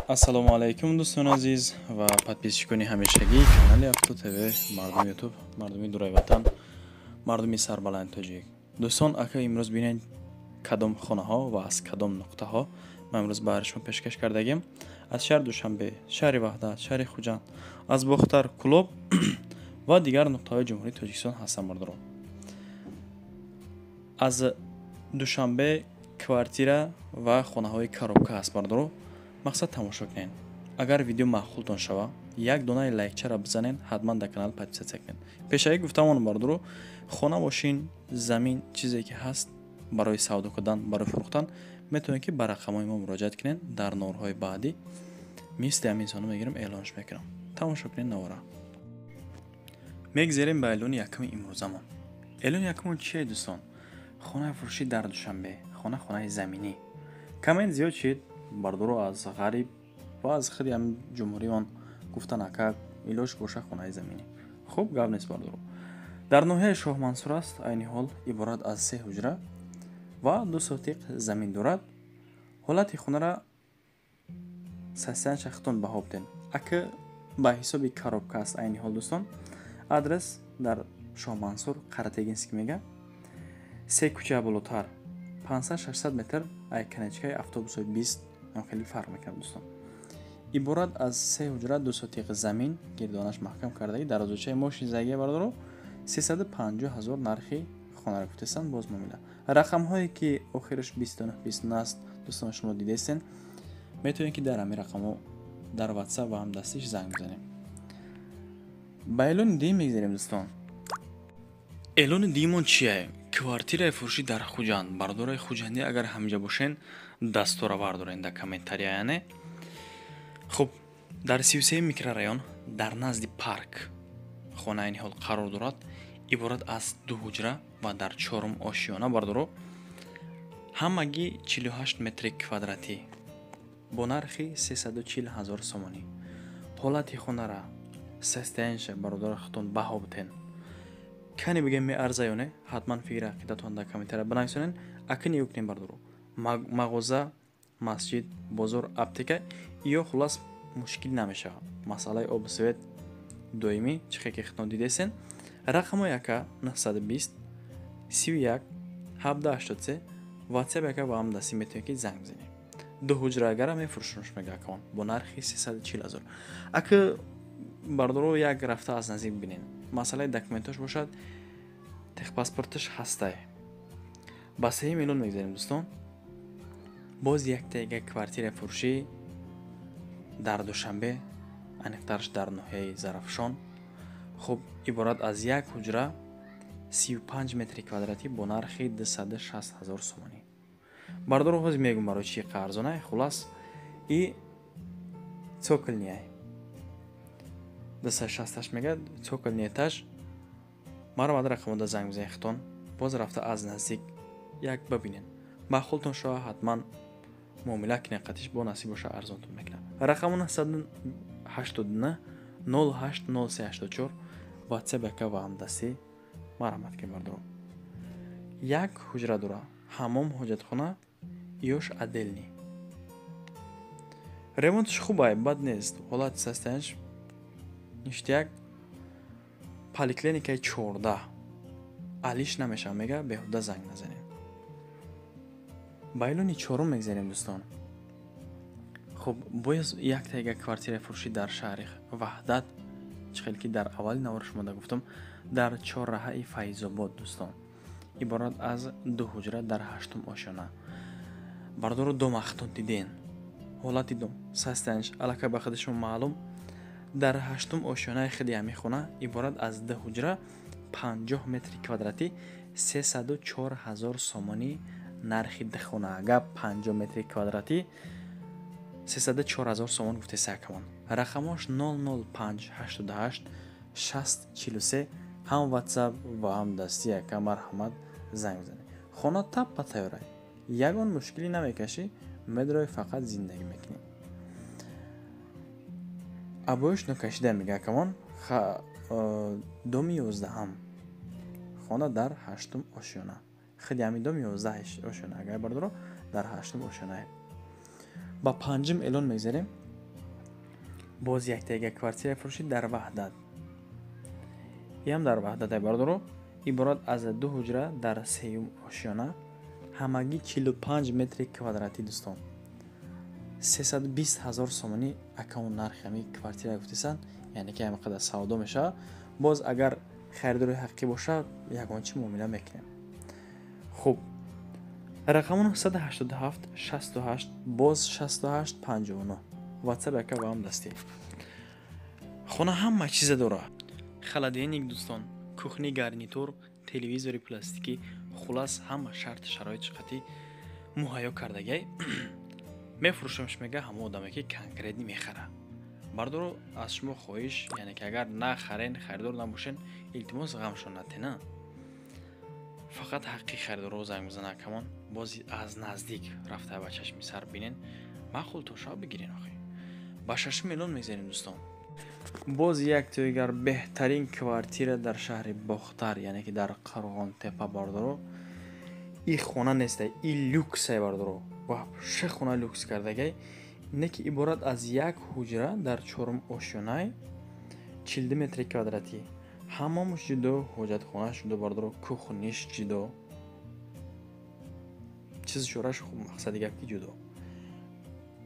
Ассалому алайкум, дӯстони азиз ва подписчикони ҳамешагии канали Авто ТВ, мардуми Ютуб, мардуми дураи ватан, мардуми сарбаланди тоҷик. Дӯстон, ака, имрӯз бинед, кадом хонаҳо ва аз кадом нуқтаҳо ман имрӯз баҳри шумо пешкаш кардагим: аз шаҳри Душанбе, шаҳри Ваҳдат, шаҳри Хуҷанд, аз Бохтар, Кӯлоб ва дигар нуқтаҳои Ҷумҳурии Тоҷикистон ҳастанд. Мардуро, аз Душанбе квартира ва хонаҳои коробка ҳаст. Мардуро, мақсад, тамошо кунед. Агар видео маъқултон шава, як донаи лайкчара бизанед, ҳатман дар канал подписаться кунед. Пешакӣ гуфтамон, бардуро, хона, мошин, замин, чизе ки ҳаст барои савдо кардан, барои фурӯхтан, метавонед, ки ба рақамҳои мо муроҷиат кунед. Дар наворҳои баъдӣ мисли ҳамин инсоно мегирам, эълонш мекунам. Тамошо кунед навора. Мегзарем ба эълони якуми имрӯзамон. Эълони якумон чие, дӯстон? Хонаи фурӯшӣ дар Душанбе, хона, хонаи заминӣ. Коммент зиёд шид, бардоро, аз ғариб ва аз худи ҳамин ҷумҳуриён гуфтан: «Ака, илоҷ боша, хонаи заминӣ». Хуб, гап нест, бардоро. Дар ноҳияи Шоҳмансур аст айни ҳол. Иборат аз се ҳуҷра ва 2 сотиқ замин дорад. Ҳолати хонара, состояниеша худтон баҳо биден. Ака, ба ҳисоби коробка аст айни ҳол, дӯстон. Адрес дар Шоҳмансур, Қаратегинский мега, се кӯча болотар, 500-600 метр ай конечкаи автобусҳои 20 ҳам хеле фарқ мекунад, дӯстон. Иборат аз се ҳуҷра, 2 сотиқ замин, гирдонаш маҳкам кардагӣ, дарвозачаи мошинзагия. Бардоро, 350 000 нархи хонаро гуфтестанд, боз муомила. Рақамҳое ки охираш 29 29 аст, дӯстон, шумо дидестен, метавонед, ки дар ҳамин рақамҳо дар Ватсап ва ҳамдастиш занг бизанем. Ба эълони дуюм мегзарем, дӯстон. Эълони дуюмон чие? Квартираи фурӯшӣ дар Хуҷанд. Бардораи хуҷандӣ, агар ҳаминҷа бошен, дастора бардорен дар комментария. Яъне, хуб, дар 33 микрорайон, дар назди парк хона айни ҳол қарор дорад. Иборат аз ду ҳуҷра ва дар чорум ошиёна. Бардоро, ҳамагӣ 48 метри квадратӣ бо нархи 340 ҳазор сомонӣ. Ҳолати хонара, состояниеша, бародари, худтон баҳо битен. Кани бигем, меарза ё не? Ҳатман фикри ақидатон дар комментария бинависонед. Ака, нигоҳ кунем, бардоро: мағоза, масҷид, бозор, аптека ё хуллас мушкил намешавад. Масъалаи обу свет доимӣ, чӣ хел ки худтон дидесен. Рақамо яка 920 31 17 83, Ватсап яка ва ҳамдастӣ метавонед, ки занг бизанед. Ду ҳуҷраагара мефурӯшонш, мега акавон, бо нархи 340 ҳазор. Ака, бардоро, як рафта аз наздик бинед. Масъалаи документош бошад, техпаспорташ ҳастай. Ба сеюм эълон мегзарем, дӯстон. Боз яктаига квартираи фурӯшӣ дар Душанбе, аниқтараш дар ноҳияи Зарафшон. Хуб, иборат аз як ҳуҷра, 35 метри квадратӣ бо нархи 260 ҳазор сомонӣ. Бардоро, ҳозир мегӯм, барои чи арзонай. Хуллас, и цокольный, 268 мега, цокольный этаж. Маро рақамода занг бизанед, худтон боз рафта аз наздик як бибинед. Маъқултон шава, ҳатман муомила кунед қатиш, бо насиб боша, арзонтон мекунад. Рақамо 989 08 03 84, Ватсап яка ва ҳамдастӣ марҳамат кунед. Бардоро, як ҳуҷра дора, ҳаммом, ҳоҷатхона ёш отдельный. Ремонташ хубай, бад нест, ҳолати состояниеш ништяк. Поликлиникаи 14 алиш намешавад, мега, беҳуда занг назанед. Ба эълони чорум мегзарем, дӯстон. Хуб, бояз яктаига квартираи фурӯшӣ дар шаҳри Ваҳдат, чӣ хел ки дар аввали навори шумода гуфтам, дар чорраҳаи Файзобод, дӯстон. Иборат аз ду ҳуҷра дар ҳаштум ошёна. Бардору, дома худтон диден, ҳолати дом, состояниеш аллакай ба худи шумо маълум. Дар ҳаштум ошёнаи худи ҳамин хона, иборат аз ду ҳуҷра, 50 метри квадратӣ, 304 ҳазор сомонӣ нархи духона. Гап, 50 метри квадратӣ, 304 ҳазор сомон гуфтеса акамон. Рақамош 005 88 60 43, ҳам Ватсап ва ҳам дастӣ. Яка, марҳамат, занг бизанед. Хона таппа тайёрай, ягон мушкилӣ намекашӣ, медрои, фақат зиндагӣ мекунӣ. Обоиш нокашида, мега акамон. Доми 11-ам, хона дар ҳаштум ошёна, худи ҳамин дом 11 ошёна. Агар, бардоро, дар ҳаштум ошёнае. Ба панҷум эълон мегзарем. Боз яктаига квартира фурӯшӣ дар Ваҳдат. Иам дар Ваҳдатай, бардоро, иборат аз ду ҳуҷра дар сеюм ошёна, ҳамагӣ 45 метри квадратӣ, дӯстон. 320 ҳазор сомонӣ акаун нархи ҳамин квартира гуфтесанд, яъне ки ҳамин қадар савдо мешавад. Боз агар харидори ҳақиқӣ бошад, ягон чи муомила мекунем. Хуб, рақамон 987 68 боз 68 59, WhatsApp яка ва ҳам дастӣ. Хона ҳама чиза дора: холодильник, дӯстон, кухонный гарнитур, телевизори пластикӣ, хулас, ҳама шарти шароит чиқатӣ муҳайё кардагай. Мефурӯшамш, мега, ҳама одаме ки конкретный мехара. Бардоро, аз шумо хоҳиш, яъне ки агар нахарен, харидор набошен, илтимос, ғамшон натена, фақат ҳаққи харидорро занг бизана акамон. Боз аз наздик рафта ба чашми сар бинен, маъқул то шав, бигирен. Охи ба шашум эълон мегзарем, дӯстон. Боз як тоигар беҳтарин квартира дар шаҳри Бохтар, яъне ки дар Қарғонтепа, бардоро. И хона нестай, и люксай, бардоро, вообще хона люкс кардагай, не ки иборат аз як ҳуҷра дар чорум ошёнай, 42 метри квадратӣ, ҳаммомуш ҷудо, ҳоҷатхонааш ҷудо, бардоро, кухниш ҷудо, чиз чораш, хуб, мақсади гап ки ҷудо,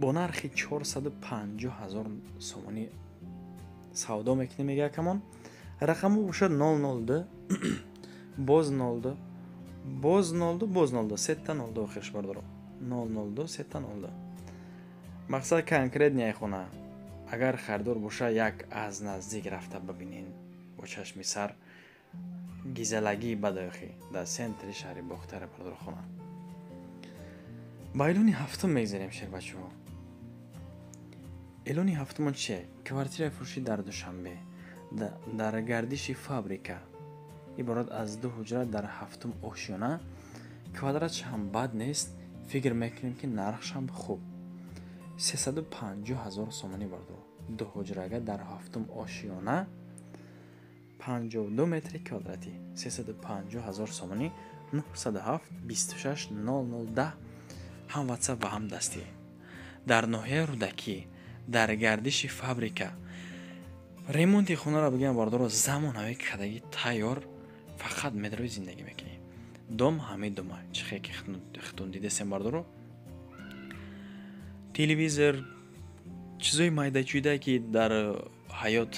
бо нархи 450 ҳазор сомонӣ савдо мекунем, мега акамон. Рақаму бошад 002 боз 02 боз 02 боз 02, сета 02 охирш, бардоро, 002 сета 02. Мақсад конкретный хона, агар харидор боша, як аз наздик рафта бибинен бо чашми сар. Гизалагии бадоихӣ дар центри шаҳри Бохтара, бардоро, хона. Ба эълони ҳафтум мегзарем, шербачаҳо. Эълони ҳафтумон чие? Квартираи фурӯшӣ дар Душанбе, дар гардиши фабрика, иборат аз ду ҳуҷра дар ҳафтум ошёна, квадратш ҳам бад нест, фикр мекунем ки нархшам хуб, 350 ҳазор сомонӣ, бардор, ду ҳуҷрага дар ҳафтум ошёна, 52 метри квадратӣ, 350 ҳазор сомонӣ. 907 26 00 10, ҳам WhatsApp ва ҳам дастӣ. Дар ноҳияи Рӯдакӣ, дар гардиши фабрика, ремонти хонаро бигӯям, бардоро, замонавӣ кадаги, тайёр, фақат медарои, зиндагӣ мекунӣ. Дом ҳамаи дома чихе ки хитон дидесем, бардоро, телевизор, чизои майдачӯйдае ки дар ҳаёт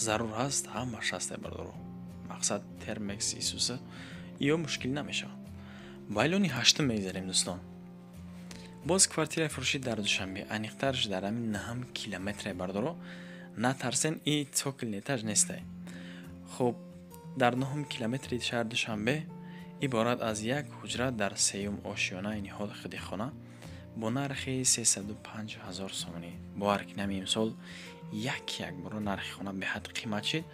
зарур ҳаст, ҳамаш ҳаста, бардоро. Мақсад, термекс исуса ё мушкил намешавад. Ба эълони ҳаштум мегзарем, дӯстон. Боз квартираи фурӯшӣ дар Душанбе, аниқтарш дар ҳамин наҳам километре, бардоро, натарсен, и цокольный этаж нестай. Хуб, дар наҳум километри шаҳри Душанбе, иборат аз як ҳуҷра дар сеюм ошёна, ниҳод худи хона, бо нархи 305 ҳазор сомонӣ. Бовар ки нами имсол як якбора нархи хона беҳад қимат шид.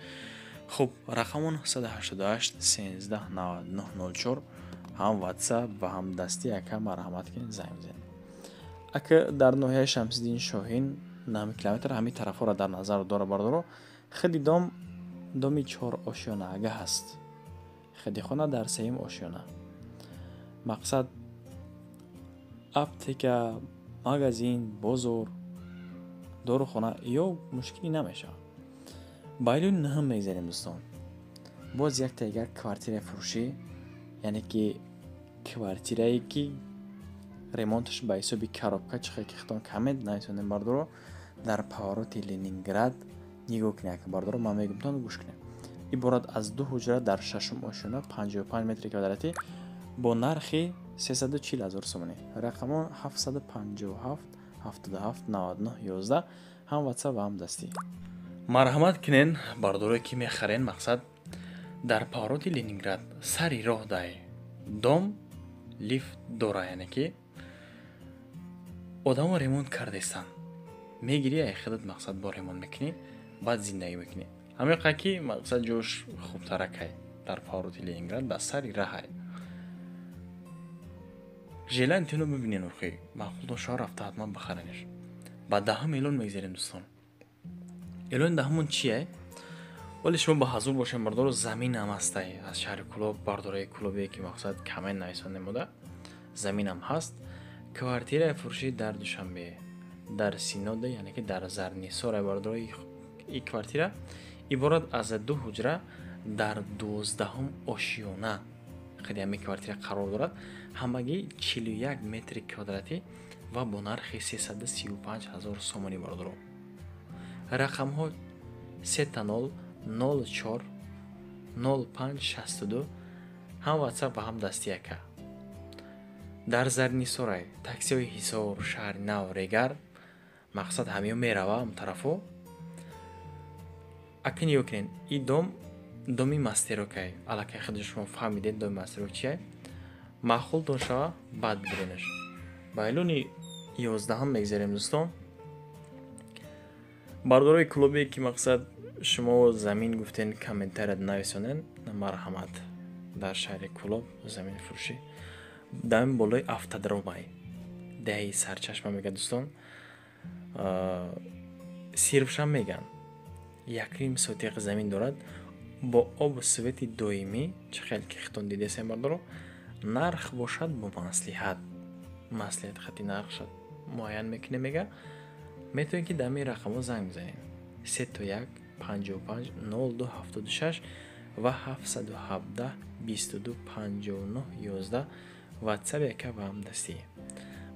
Хуб, рақамон 188 13 99 04, ҳам WhatsApp ва ҳам дастӣ. Ака, марҳамат кунед, занг бизанед. Ака дар ноҳияи Шамсиддин Шоҳин, наҳум километр, ҳамин тарафҳоро дар назар дора, бардоро. Худи дом доми чор ошёнаага ҳаст, худи хона дар сеюм ошёна. Мақсад, аптека, магазин, бозор, дорухона ё мушкилӣ намешавад. Ба эълони наҳум мегзарем, дӯстон. Боз якта дигар квартираи фурӯшӣ, яъне ки квартирае ки ремонташ ба ҳисоби коробка, чихе ки хитон камед наметавонем, бардоро, дар повороти Ленинград. Нигоҳ кунед, ака, бардоро, ман мегумтон, гӯш кунед. Иборат аз ду ҳуҷра дар шашум ошёна, 55 метри квадратӣ, бо нархи 340 ҳазор сомонӣ. Рақамон 757 77 99 11, ҳам WhatsApp ва ҳам дастӣ. Марҳамат кунен, бардорое ки мехарен. Мақсад, дар повороти Ленинград, сари роҳ дай дом, лифт дора, яъне ки одамо ремонт кардестанд. Мегирӣ ай худат, мақсад, бо ремонт мекунӣ, баъд зиндагӣ мекунӣ. Ҳамин қа ки мақсад ҷош хубтаракай, дар повороти Ленинград, дар сари раҳай. Желание бибинен, охи маъқултон шоҳ, рафта ҳатман бихаренеш. Ба даҳум эълон мегзарем, дӯстон. Эълони даҳумон чие? Вале шумо ба ҳазур бошем, бардоро, заминам ҳастай аз шаҳри Кулоб. Бардораи Кулобие ки мақсад камен нависон намуда, заминам ҳаст. Квартираи фурӯшӣ дар Душанбе. Дар Синода, яъне ки дар Зарнисор бародаро и квартира иборат аз 2 ҳуҷра дар 12-ум ошиёна худи ҳамин квартира қарор дорад. Ҳамагӣ 41 метри квадратӣ ва бо нархи 335 000 сомонӣ бародаро. Рақамҳо 30 04 05 62, ҳам WhatsApp ва ҳам дасти яка. Дар Зарнисорай таксиҳои Ҳисор, шаҳри Нав, Регар мақсад ҳамиё мерава ҳам тарафо. Ака нигоҳ кунед, и дом доми мастерокай. Аллакай худи шумо фаҳмидед доми мастерок чия. Маъқултон шава, баъд бигиренаш. Ба эълони 11-ам мегзарем дӯстон. Бародарои клубе ки мақсад шумо замин гуфтен, комментария нависонен, марҳамат. Дар шаҳри Кулоб замин фурӯшӣ дар болои автодромай деҳаи Сарчашма мега дӯстон. Сирфшам меган. 1.5 сотиқ замин дорад бо обу свети доимӣ, чӣ хел ки хитон дидесем бардоро. Нарх бошад бо маслиҳат, маслиҳат хати нархша муайян мекунем мега. Метавонед ки дар ҳамин рақамҳо занг бизанед: 3-1 55 02 76 ва 717 22 59 11, WhatsApp яка ва ҳам дастӣ.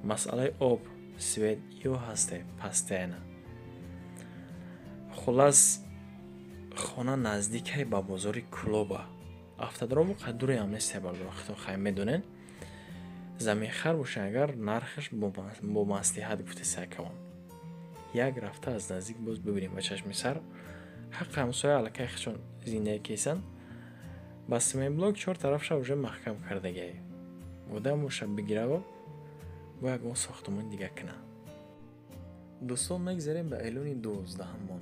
Масъалаи об, свет ё ҳасте пастаяна. Хулас хона наздикай ба бозори Кулоба. Автодрому қадуре ҳам нест бардор, хитон хай медонен. Заминхар боша агар нархаш бо маслиҳат гуфта сакавон. Як рафта аз наздик боз бибинем ба чашми сар. Ҳаққи ҳамсоя аллакай хичон зиндагӣ кесан. Ба семейблок 4 тарафша уже маҳкам кардагиай. Одам боша бигираво бо ягон сохтумон дига кина. Дӯстон, мегзарем ба эълони 12-ҳамон.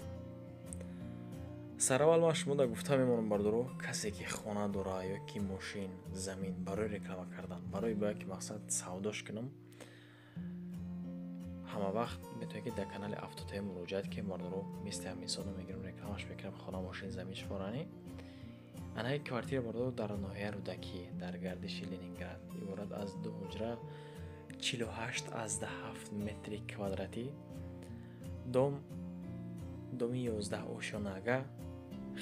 Сараввал ман шумо да гуфта мемонам бардоро, касе ки хона дора ё ки мошин, замин барои реклама кардан, барои бояд ки мақсад савдош кунам, ҳама вақт метавонед ки дар канали Автотв муроҷиат кунед бардоро. Мисли ҳамин сода мегирам, рекламаш мекунам, хона, мошин, замин шуморани. Анаи квартира бардоро дар ноҳияи Рӯдакӣ, дар гардиши Ленинград, иборат аз 2 ҳуҷра, 48,7 метри квадратӣ, дом доми 11 ошёнага,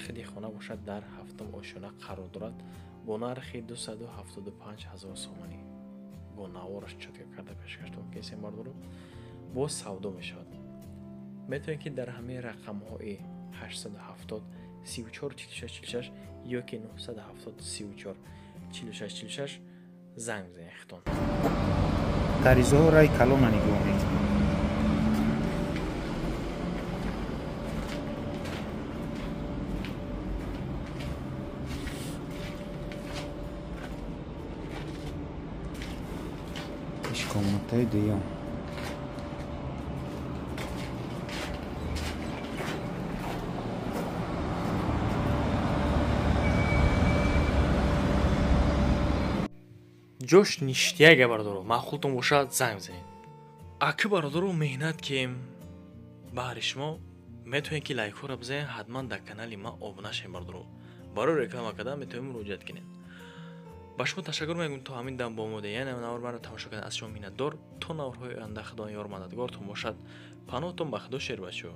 худи хона бошад дар 7-ум ошёна қарор дорад бо нархи 275 000 сомонӣ. Бо навораш чётко карда пешкаштон кесем бардоро, боз савдо мешавад. Метавонед ки дар ҳамаи рақамҳои 870 34 46 46 ё ки 970 34 46 46 занг бизанед хитон. Таризоҳо рай калона нигоҳ мекунад. Иш комнатаи дуюм. Ҷош ништияга бардоро, маъқултон бошад занг бизанед. Аки бародаро меҳнат кем баҳри шумо, метавонед ки лайкҳоро бизанед, ҳатман дар канали ман обуна шавед бардоро. Барои реклама кардан метавонед муроҷиат кунед. Ба шумо ташаккур мегӯям то ҳамин дам бо омода, яъне навор маро тамошо кардан аз шумо миннатдор. То наворҳои оянда Худо ёр мададгортон бошад. Паноҳтон ба Худо, шербачо.